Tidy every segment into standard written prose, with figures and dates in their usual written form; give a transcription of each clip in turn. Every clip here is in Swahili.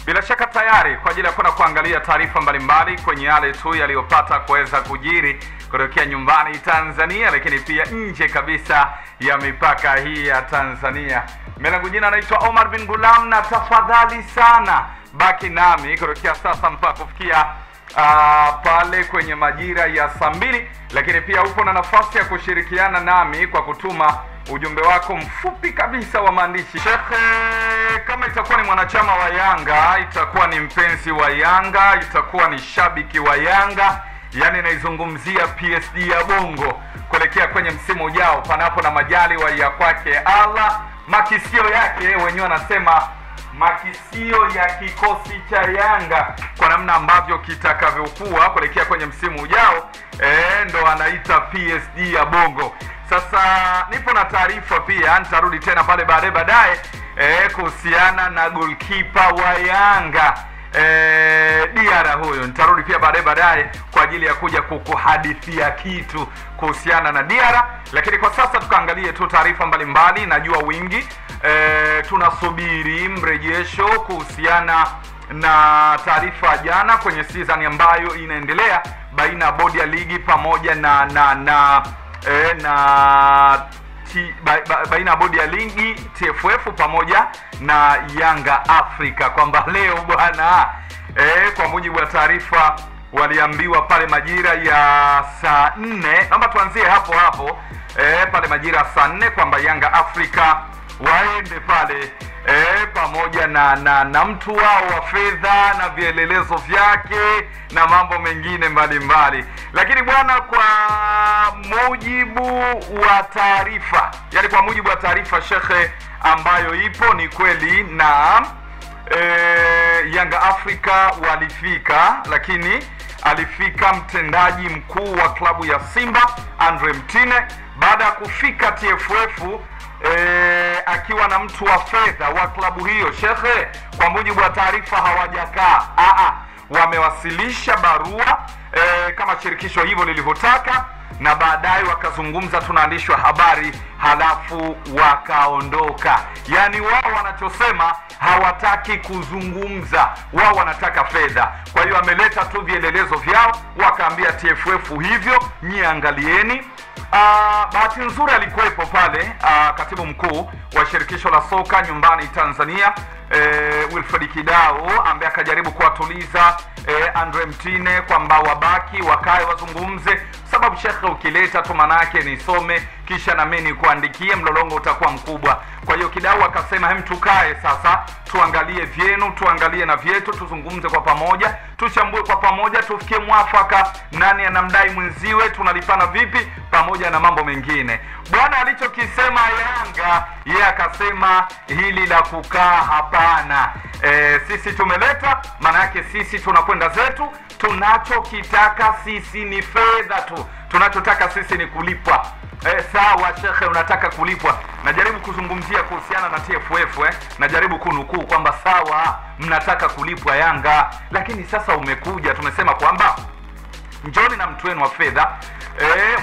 Bila shaka tayari kwa ajili ya kwenda kuangalia taarifa mbalimbali kwenye yale tu yaliyopata kuweza kujiri kutokea nyumbani Tanzania, lakini pia nje kabisa ya mipaka hii ya Tanzania. Mimi jina naitwa Omar bin Gulam, na tafadhali sana baki nami kutokea sasa mpaka kufikia pale kwenye majira ya saa 2, lakini pia upo na nafasi ya kushirikiana nami kwa kutuma ujumbe wako mfupi kabisa wa maandishi. Shekhe, kama itakuwa ni mwanachama wa Yanga, itakuwa ni mpenzi wa Yanga, itakuwa ni shabiki wa Yanga, yani naizungumzia PSD ya Bongo kuelekea kwenye msimu ujao, panapo na majaliwa ya kwake Allah. Makisio yake wenyewe wanasema makisio ya kikosi cha Yanga kwa namna ambavyo kitakavyokuwa kuelekea kwenye msimu ujao, ndo anaita PSD ya Bongo. Sasa nipo na taarifa pia, nitarudi tena pale baadaye kuhusiana na goalkeeper wa Yanga Diara huyo. Nitarudi pia baadaye kwa ajili ya kuja kukuhadithia kitu kuhusiana na Diara, lakini kwa sasa tukaangalie tu taarifa mbalimbali. Najua wingi tunasubiri mrejesho kuhusiana na taarifa jana kwenye season ambayo inaendelea baina ya bodi ya ligi pamoja na baina ya bodi ya ligi TFF pamoja na Yanga Afrika, kwamba leo bwana kwa mujibu wa taarifa waliambiwa pale majira ya saa 4, naomba tuanzie hapo hapo pale majira ya saa 4 kwamba Yanga Afrika waende pale pamoja na mtu wao wa fedha na vielelezo vyake na mambo mengine mbalimbali. Lakini bwana, kwa mujibu wa taarifa, yani kwa mujibu wa taarifa shekhe ambayo ipo, ni kweli na Yanga Afrika walifika, lakini alifika mtendaji mkuu wa klabu ya Simba Andre Mtine. Baada ya kufika TFF akiwa na mtu wa fedha wa klabu hiyo, shekhe, kwa mujibu wa taarifa hawajakaa, wamewasilisha barua kama shirikisho hivyo lilivyotaka, na baadaye wakazungumza tunaandishwa habari, halafu wakaondoka. Yani wao wanachosema hawataki kuzungumza, wao wanataka fedha. Kwa hiyo ameleta tu vielelezo vyao, wakaambia TFF hivyo, nyie angalieni. Bahati nzuri alikuwepo pale katibu mkuu wa shirikisho la soka nyumbani Tanzania Wilfred Kidao, ambaye akajaribu kuwatuliza Andre Mtine kwamba wabaki wakae wazungumze, sababu shekhe ukileta tu manake nisome kisha na mimi nikuandikie, mlolongo utakuwa mkubwa. Kwa hiyo Kidao akasema hem, tukae sasa tuangalie vyenu, tuangalie na vyetu, tuzungumze kwa pamoja, tuchambue kwa pamoja, tufikie mwafaka, nani anamdai mwenziwe, tunalipana vipi, pamoja na mambo mengine. Bwana alichokisema Yanga, yeye akasema hili la kukaa hapana. Sisi tumeleta, maana yake sisi tunakwenda zetu, tunachokitaka sisi ni fedha tu, tunachotaka sisi ni kulipwa. Sawa shekhe, unataka kulipwa. Najaribu kuzungumzia kuhusiana na TFF, najaribu kunukuu kwamba sawa mnataka kulipwa Yanga, lakini sasa umekuja tumesema kwamba njoni na mtu wenu wa fedha,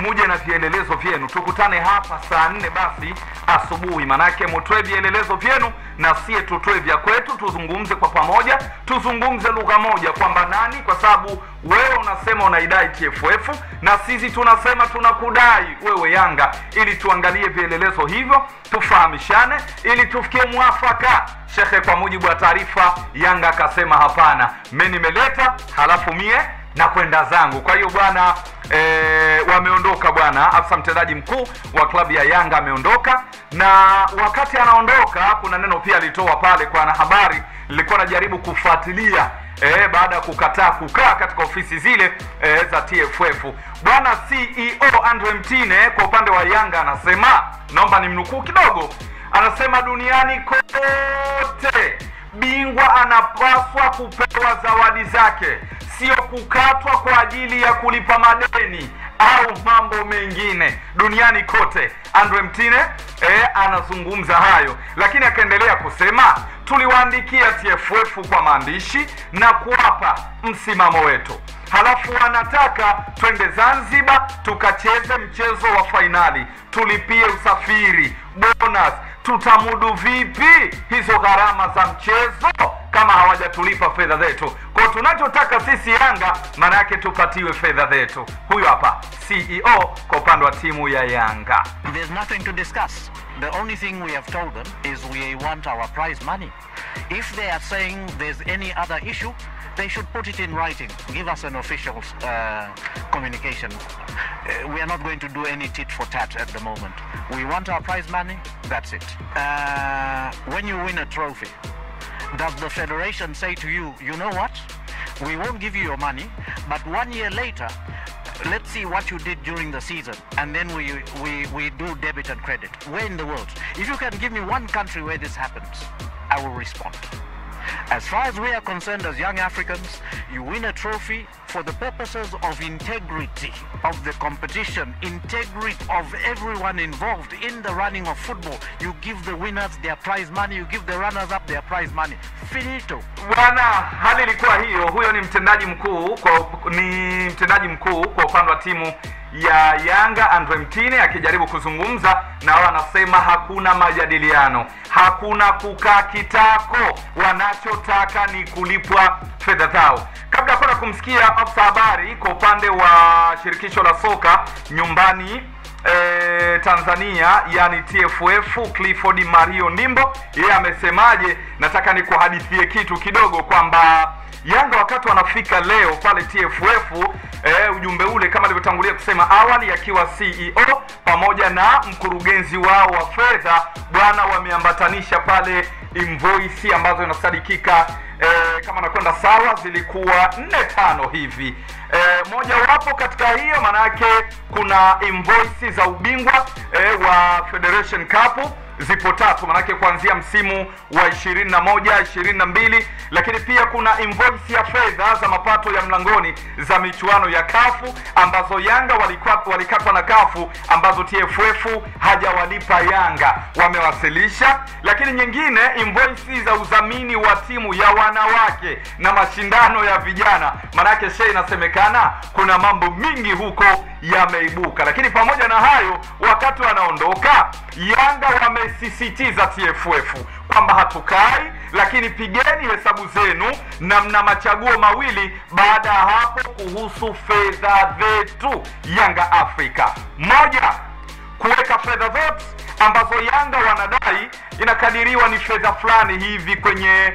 muje na vielelezo vyenu, tukutane hapa saa 4 basi asubuhi, manake mtoe vielelezo vyenu na sie tutoe vya kwetu, tuzungumze kwa pamoja, tuzungumze lugha moja kwamba nani, kwa sababu wewe unasema unaidai TFF na sisi tunasema tunakudai wewe Yanga, ili tuangalie vielelezo hivyo, tufahamishane ili tufikie mwafaka. Shekhe, kwa mujibu wa taarifa Yanga akasema hapana, mimi nimeleta halafu mie na kwenda zangu. Kwa hiyo bwana wameondoka bwana, afisa mtendaji mkuu wa klabu ya Yanga ameondoka, na wakati anaondoka kuna neno pia alitoa pale kwa wanahabari, nilikuwa najaribu kufuatilia baada ya kukataa kukaa katika ofisi zile za TFF. Bwana CEO Andre Mtine kwa upande wa Yanga anasema, naomba nimnukuu kidogo, anasema duniani kote bingwa anapaswa kupewa zawadi zake, sio kukatwa kwa ajili ya kulipa madeni au mambo mengine. Duniani kote Andre Mtine anazungumza hayo, lakini akaendelea kusema tuliwaandikia TFF kwa maandishi na kuwapa msimamo wetu, halafu wanataka twende Zanzibar tukacheze mchezo wa fainali, tulipie usafiri, bonus, tutamudu vipi hizo gharama za mchezo kama hawajatu hawajatulipa fedha zetu. Kwa tunachotaka sisi Yanga maana yake tupatiwe fedha zetu. Huyu hapa CEO kwa upande wa timu ya Yanga. There's nothing to discuss. The only thing we have told them is we want our prize money. If they are saying there's any other issue, they should put it in writing. Give us an official communication. We are not going to do any tit for tat at the moment. We want our prize money, that's it. When you win a trophy, does the federation say to you, you know what? We won't give you your money, but 1 year later, let's see what you did during the season, and then we do debit and credit. Where in the world? If you can give me one country where this happens, I will respond. As far as we are concerned as young Africans, you win a trophy for the purposes of integrity of the competition, integrity of everyone involved in the running of football. You give the winners their prize money, you give the runners up their prize money. Finito. Bwana, hali ilikuwa hiyo. Huyo ni mtendaji mkuu kwa upande wa timu ya Yanga, Andre Mtine, akijaribu kuzungumza na wao, anasema hakuna majadiliano, hakuna kukaa kitako, wanachotaka ni kulipwa fedha zao. Kabla kwenda kumsikia afisa habari kwa upande wa shirikisho la soka nyumbani Tanzania, yani TFF, Clifford Mario Ndimbo, yeye amesemaje? Nataka nikuhadithie kitu kidogo kwamba Yanga wakati wanafika leo pale TFF, ujumbe ule kama nilivyotangulia kusema awali, akiwa CEO pamoja na mkurugenzi wao wa fedha bwana, wameambatanisha pale invoice ambazo inasadikika kama nakwenda sawa zilikuwa 4-5 hivi. Moja wapo katika hiyo manake kuna invoice za ubingwa wa Federation Cup zipo 3, manake kuanzia msimu wa 21 22, lakini pia kuna invoice ya fedha za mapato ya mlangoni za michuano ya kafu ambazo Yanga walikatwa na kafu, ambazo TFF hajawalipa Yanga, wamewasilisha. Lakini nyingine invoice za udhamini wa timu ya wanawake na mashindano ya vijana, manake shehe inasemekana kuna mambo mingi huko yameibuka. Lakini pamoja na hayo, wakati wanaondoka Yanga wamesisitiza TFF kwamba hatukai, lakini pigeni hesabu zenu na mna machaguo mawili baada ya hapo kuhusu fedha zetu Yanga Afrika. Moja, kuweka fedha zote ambazo Yanga wanadai, inakadiriwa ni fedha fulani hivi kwenye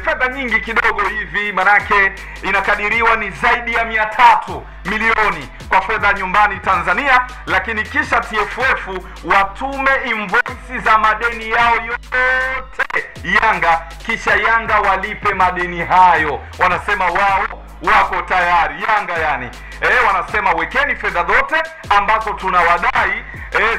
fedha nyingi kidogo hivi, manake inakadiriwa ni zaidi ya 300 milioni kwa fedha nyumbani Tanzania. Lakini kisha TFF watume invoice za madeni yao yote Yanga, kisha Yanga walipe madeni hayo. Wanasema wao wako tayari Yanga, yani wanasema wekeni fedha zote ambazo tunawadai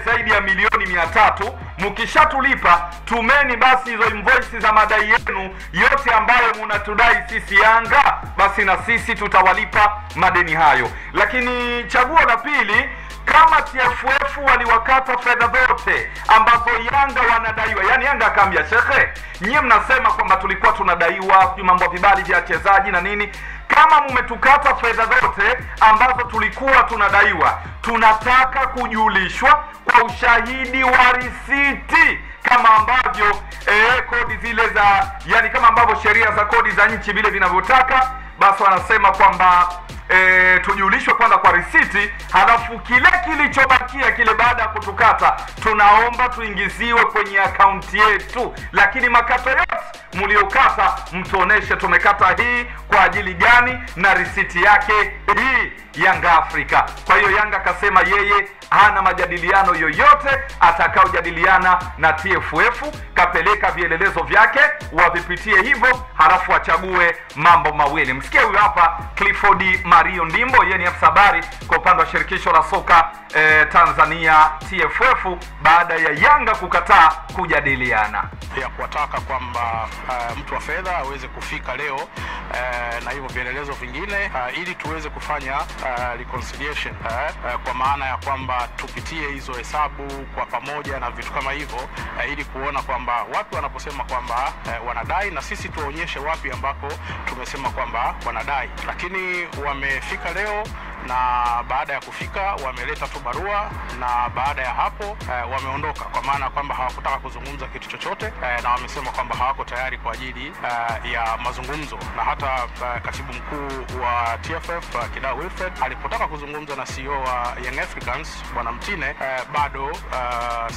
zaidi ya milioni 300, mkishatulipa tumeni basi hizo invoice za madai yenu yote ambayo mnatudai sisi Yanga, basi na sisi tutawalipa madeni hayo. Lakini chaguo la pili, kama TFF waliwakata fedha zote ambazo Yanga wanadaiwa, yani Yanga akaambia shekhe, nyie mnasema kwamba tulikuwa tunadaiwa mambo ya vibali vya wachezaji na nini, kama mmetukata fedha zote ambazo tulikuwa tunadaiwa, tunataka kujulishwa kwa ushahidi wa risiti, kama ambavyo kodi zile za, yani kama ambavyo sheria za kodi za nchi vile vinavyotaka. Basi wanasema kwamba tujulishwe kwanza kwa risiti, halafu kile kilichobakia kile baada ya kutukata tunaomba tuingiziwe kwenye akaunti yetu, lakini makato yote mliokata mtuoneshe tumekata hii kwa ajili gani na risiti yake hii Yanga Afrika. Kwa hiyo Yanga akasema yeye hana majadiliano yoyote atakaojadiliana na TFF, kapeleka vielelezo vyake wavipitie hivyo, halafu achague mambo mawili. Msikie huyu hapa Clifford Mario Ndimbo, yeye ni afisa habari kwa upande wa shirikisho la soka Tanzania TFF, baada ya Yanga kukataa kujadiliana ya kuwataka kwamba mtu wa fedha aweze kufika leo na hivyo vielelezo vingine ili tuweze kufanya reconciliation kwa maana ya kwamba tupitie hizo hesabu kwa pamoja na vitu kama hivyo ili kuona kwamba wapi wanaposema kwamba wanadai na sisi tuonyeshe wapi ambako tumesema kwamba wanadai. Lakini wamefika leo na baada ya kufika wameleta tu barua, na baada ya hapo wameondoka, kwa maana kwamba hawakutaka kuzungumza kitu chochote, na wamesema kwamba hawako tayari kwa ajili ya mazungumzo. Na hata katibu mkuu wa TFF Kidao Wilfred alipotaka kuzungumza na CEO wa Young Africans Bwana Mtine, bado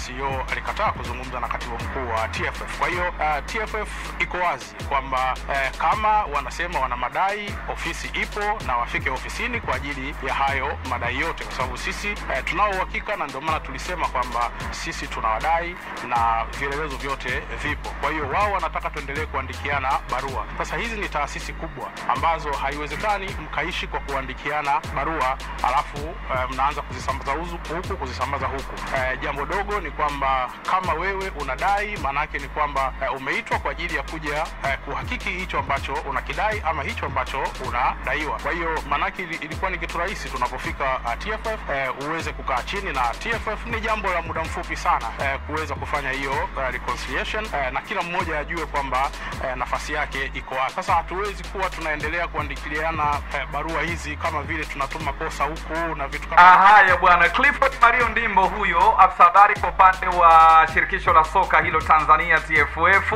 CEO alikataa kuzungumza na katibu mkuu wa TFF. Kwa hiyo TFF iko wazi kwamba kama wanasema wana madai, ofisi ipo na wafike ofisini kwa ajili ya hayo madai yote, kwa sababu sisi tunao uhakika, na ndio maana tulisema kwamba sisi tunawadai na vielelezo vyote vipo. Kwa hiyo wao wanataka tuendelee kuandikiana barua. Sasa hizi ni taasisi kubwa ambazo haiwezekani mkaishi kwa kuandikiana barua alafu mnaanza kuzisambaza huku kuzisambaza huku. Jambo dogo ni kwamba kama wewe unadai, maana yake ni kwamba umeitwa kwa ajili ya kuja kuhakiki hicho ambacho unakidai ama hicho ambacho unadaiwa. Kwa hiyo maana yake ilikuwa ni kitu rahisi tunapofika TFF uweze kukaa chini na TFF. Ni jambo la muda mfupi sana kuweza kufanya hiyo reconciliation, na kila mmoja ajue kwamba nafasi yake iko wapi. Sasa hatuwezi kuwa tunaendelea kuandikiliana barua hizi kama vile tunatuma posa huku na vitu kama. Haya bwana Clifford Mario Ndimbo huyo afisa habari kwa upande wa shirikisho la soka hilo Tanzania TFF.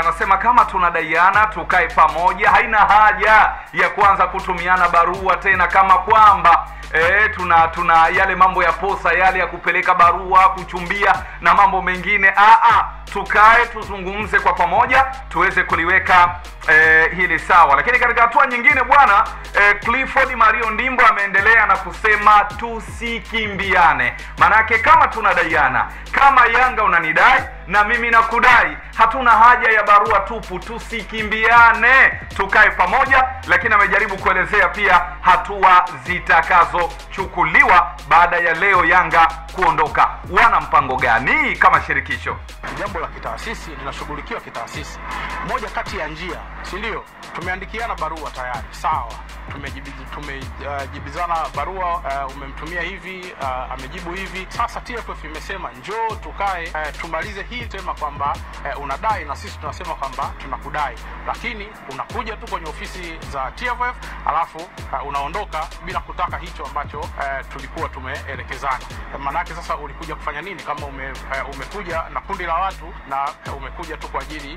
Anasema kama tunadaiana tukae pamoja, haina haja ya kuanza kutumiana barua tena kama kwamba tuna yale mambo ya posa yale ya kupeleka barua, kuchumbia na mambo mengine. Tukae tuzungumze kwa pamoja tuweze kuliweka hili sawa. Lakini katika hatua nyingine bwana, Clifford Mario Ndimbo ameendelea na kusema tusikimbiane. Manake kama tunadaiana, kama Yanga unanidai na mimi nakudai, hatuna haja ya barua tupu, tusikimbiane, tukae pamoja. Lakini amejaribu kuelezea pia hatua zitakazochukuliwa baada ya leo Yanga kuondoka. Wana mpango gani kama shirikisho? Jambo la kitaasisi linashughulikiwa kitaasisi. Moja kati ya njia, si ndio? Tumeandikiana barua tayari, sawa. Tumejibizana barua, umemtumia hivi, amejibu hivi. Sasa TFF imesema njoo tukae, tumalize hii tema kwamba unadai na sisi tunasema kwamba tunakudai, lakini unakuja tu kwenye ofisi za TFF alafu unaondoka bila kutaka hicho ambacho tulikuwa tumeelekezana. Maanake sasa ulikuja kufanya nini kama umekuja na kundi la watu na umekuja tu kwa ajili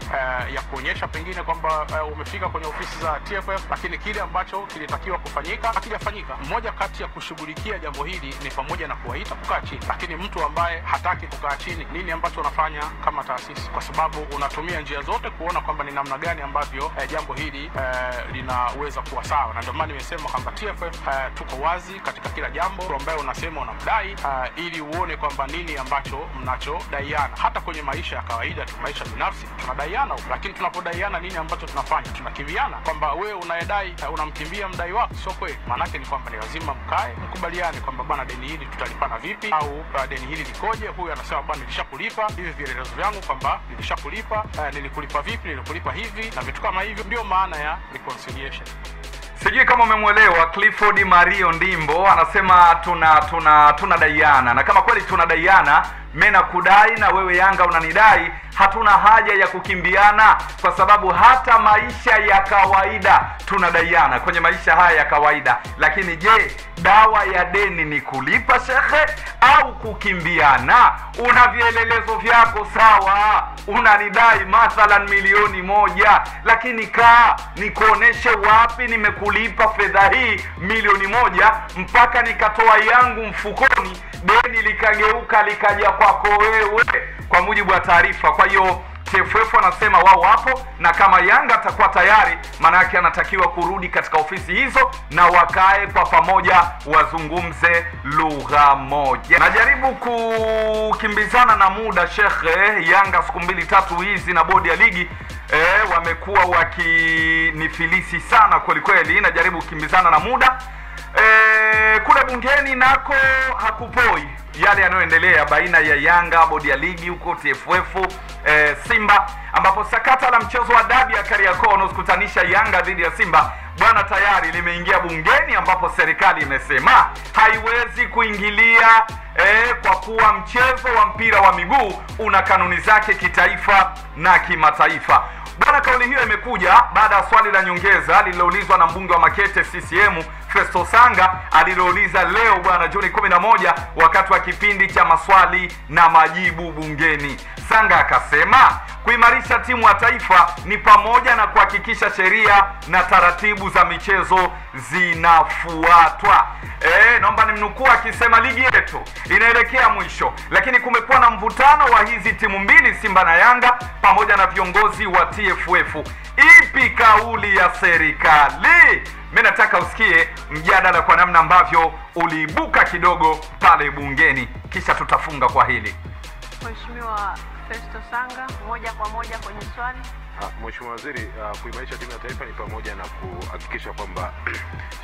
ya kuonyesha pengine kwamba umefika kwenye ofisi za TFF, lakini kile ambacho kilitakiwa kufanyika hakijafanyika. Mmoja kati ya kushughulikia jambo hili ni pamoja na kuwaita kukaa chini, lakini mtu ambaye hataki kukaa chini, nini ambacho unafanya kama taasisi? Kwa sababu unatumia njia zote kuona kwamba ni namna gani ambavyo jambo hili linaweza kuwa sawa. Na ndio maana nimesema kwamba TFF tuko wazi katika kila jambo ambaye unasema unamdai, ili uone kwamba nini ambacho mnachodaiana. Hata kwenye maisha ya kawaida tu, maisha binafsi tunadaiana, lakini tunapodaiana nini ambacho tunafanya? Tunakimbiana kwamba wewe unayedai unamkimbia mdai wako. Sio kweli. Maanake ni kwamba ni lazima mkae mkubaliane kwamba bwana, deni hili tutalipana vipi, au deni hili likoje. Huyu anasema bwana, nilishakulipa hivi vielelezo vyangu kwamba nilishakulipa, nilikulipa vipi, nilikulipa hivi na vitu kama hivyo. Ndio maana ya reconciliation. Sijui kama umemwelewa Clifford Mario Ndimbo anasema tunadaiana, na kama kweli tunadaiana, mimi nakudai na wewe Yanga unanidai, hatuna haja ya kukimbiana, kwa sababu hata maisha ya kawaida tunadaiana kwenye maisha haya ya kawaida. Lakini je, dawa ya deni ni kulipa shekhe au kukimbiana? Una vielelezo vyako sawa, unanidai mathalan 1,000,000, lakini kaa nikuoneshe wapi nimekulipa fedha hii 1,000,000 mpaka nikatoa yangu mfukoni, deni likageuka likaja kwako wewe, kwa mujibu wa taarifa. Kwa hiyo TFF anasema wao wapo, na kama Yanga atakuwa tayari, maana yake anatakiwa kurudi katika ofisi hizo na wakae kwa pamoja wazungumze lugha moja. Najaribu kukimbizana na muda shekhe. Yanga siku 2-3 hizi na bodi ya ligi wamekuwa wakinifilisi sana kweli kweli. Najaribu kukimbizana na muda. Kule bungeni nako hakupoi yale yanayoendelea baina ya Yanga, bodi ya ligi huko TFF, Simba, ambapo sakata la mchezo wa dabi ya Kariakoo unaokutanisha Yanga dhidi ya Simba bwana tayari limeingia bungeni, ambapo serikali imesema haiwezi kuingilia kwa kuwa mchezo wa mpira wa miguu una kanuni zake kitaifa na kimataifa. Bwana, kauli hiyo imekuja baada ya swali la nyongeza lililoulizwa na mbunge wa Makete CCM Festo Sanga alilouliza leo bwana Juni 11 wakati wa kipindi cha maswali na majibu bungeni. Sanga akasema kuimarisha timu ya taifa ni pamoja na kuhakikisha sheria na taratibu za michezo zinafuatwa. Naomba nimnukuu akisema ligi yetu inaelekea mwisho, lakini kumekuwa na mvutano wa hizi timu mbili, Simba na Yanga, pamoja na viongozi wa TFF. Ipi kauli ya serikali? Mimi nataka usikie mjadala kwa namna ambavyo uliibuka kidogo pale bungeni, kisha tutafunga kwa hili. Mheshimiwa Festo Sanga, moja kwa moja kwenye swali. Mheshimiwa Waziri, kuimarisha timu ya taifa ni pamoja na kuhakikisha kwamba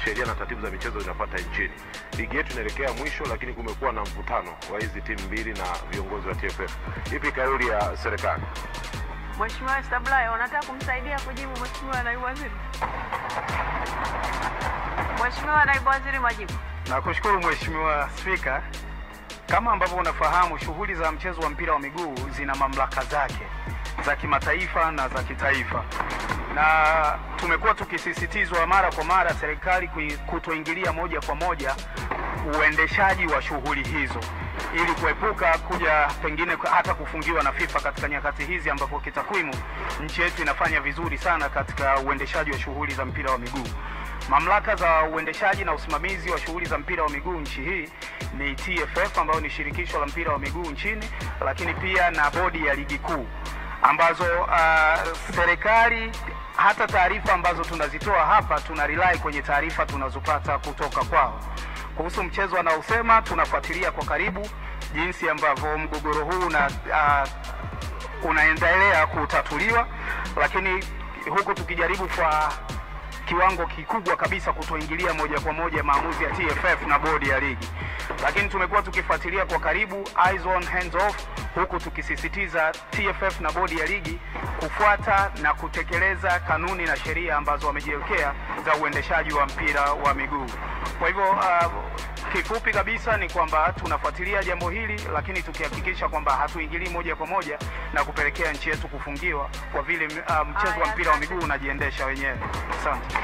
sheria na taratibu za michezo zinafuata nchini. Ligi yetu inaelekea mwisho, lakini kumekuwa na mvutano wa hizi timu mbili na viongozi wa TFF. Ipi kauli ya serikali? Mheshimiwa Stablaya, unataka kumsaidia kujibu Mheshimiwa Naibu Waziri? Mheshimiwa Naibu Waziri, majibu. Nakushukuru Mheshimiwa Spika. Kama ambavyo unafahamu, shughuli za mchezo wa mpira wa miguu zina mamlaka zake za kimataifa na za kitaifa, na tumekuwa tukisisitizwa mara kwa mara serikali kutoingilia moja kwa moja uendeshaji wa shughuli hizo ili kuepuka kuja pengine hata kufungiwa na FIFA katika nyakati hizi ambapo kitakwimu nchi yetu inafanya vizuri sana katika uendeshaji wa shughuli za mpira wa miguu. Mamlaka za uendeshaji na usimamizi wa shughuli za mpira wa miguu nchi hii ni TFF ambayo ni shirikisho la mpira wa miguu nchini, lakini pia na bodi ya ligi kuu ambazo serikali hata taarifa ambazo tunazitoa hapa tuna rely kwenye taarifa tunazopata kutoka kwao. Kuhusu mchezo anaosema, tunafuatilia kwa karibu jinsi ambavyo mgogoro huu unaendelea kutatuliwa, lakini huku tukijaribu kwa kiwango kikubwa kabisa kutoingilia moja kwa moja maamuzi ya TFF na bodi ya ligi. Lakini tumekuwa tukifuatilia kwa karibu, eyes on hands off, huku tukisisitiza TFF na bodi ya ligi kufuata na kutekeleza kanuni na sheria ambazo wamejiwekea za uendeshaji wa mpira wa miguu. Kwa hivyo kifupi kabisa ni kwamba tunafuatilia jambo hili, lakini tukihakikisha kwamba hatuingilii moja kwa moja na kupelekea nchi yetu kufungiwa kwa vile mchezo wa mpira wa miguu unajiendesha wenyewe. Asante.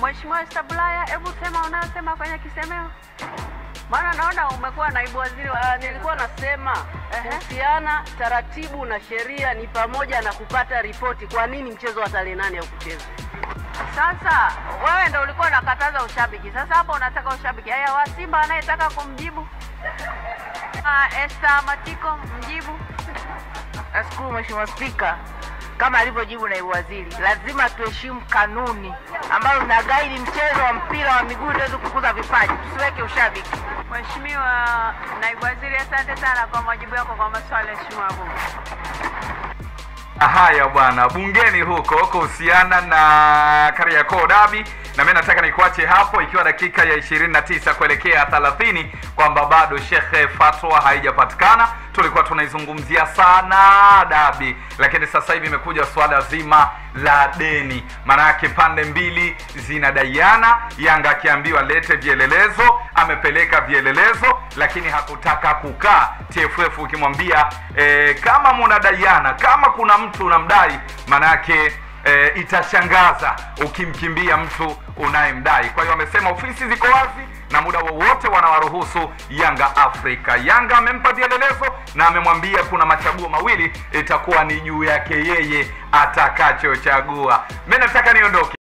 Mheshimiwa Stablaya, hebu sema unayosema kwenye kisemeo. Maana naona umekuwa naibu waziri. Nilikuwa nasema kuhusiana taratibu na sheria ni pamoja na kupata ripoti kwa nini mchezo wa tarehe 8 haukuchezwa. Sasa wewe ndio ulikuwa unakataza ushabiki. Sasa hapo unataka ushabiki. Haya, wa Simba anayetaka kumjibu. Esther Matiko, mjibu. Nashukuru Mheshimiwa Spika. Kama alivyojibu naibu waziri, lazima tuheshimu kanuni ambazo zinagaidi mchezo wa mpira wa miguu ili kukuza vipaji. Tusiweke ushabiki. Mheshimiwa Naibu Waziri, asante sana kwa majibu yako kwa maswali ya Mheshimiwa Bunge. Haya bwana, bungeni huko kuhusiana na Kariakoo Derby, na mimi nataka nikuache hapo ikiwa dakika ya 29 kuelekea 30 kwamba bado Sheikh fatwa haijapatikana. Tulikuwa tunaizungumzia sana dabi, lakini sasa hivi imekuja swala zima la deni. Maana yake pande mbili zinadaiana. Yanga akiambiwa lete vielelezo, amepeleka vielelezo, lakini hakutaka kukaa. TFF ukimwambia kama mnadaiana, kama kuna mtu unamdai, maana yake itashangaza ukimkimbia mtu unayemdai. Kwa hiyo amesema ofisi ziko wazi na muda wowote wanawaruhusu Yanga Afrika. Yanga amempa vielelezo na amemwambia kuna machaguo mawili, itakuwa ni juu yake yeye atakachochagua. Mimi nataka niondoke.